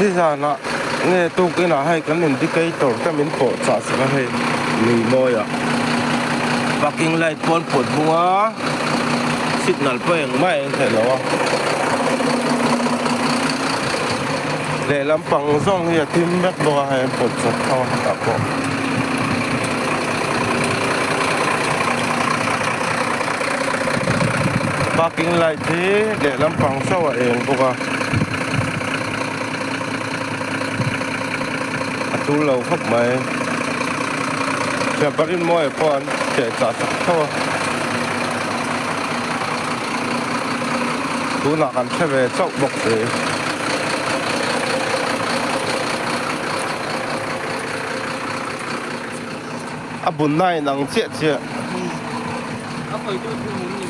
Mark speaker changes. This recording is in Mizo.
Speaker 1: Nizanah nge tukinah hei kan indicator te min pawh chah sak a hei lui mawiah parking light pawn pawt bung a signal pawh engmah a eng theih lo a lehlam pang zawng hi a thim vek bawk a hei an pawt chawt tho a hetah pawh. Parking light hi lehlam pang chauh a eng bawk a a tul lo khawp mai thianpa rinmawia pawh an cheh chah sak tho a tunah kan hre ve chauh bawk si. A bunna in ang chiah chiah.
Speaker 2: A kawitu thu mun ni.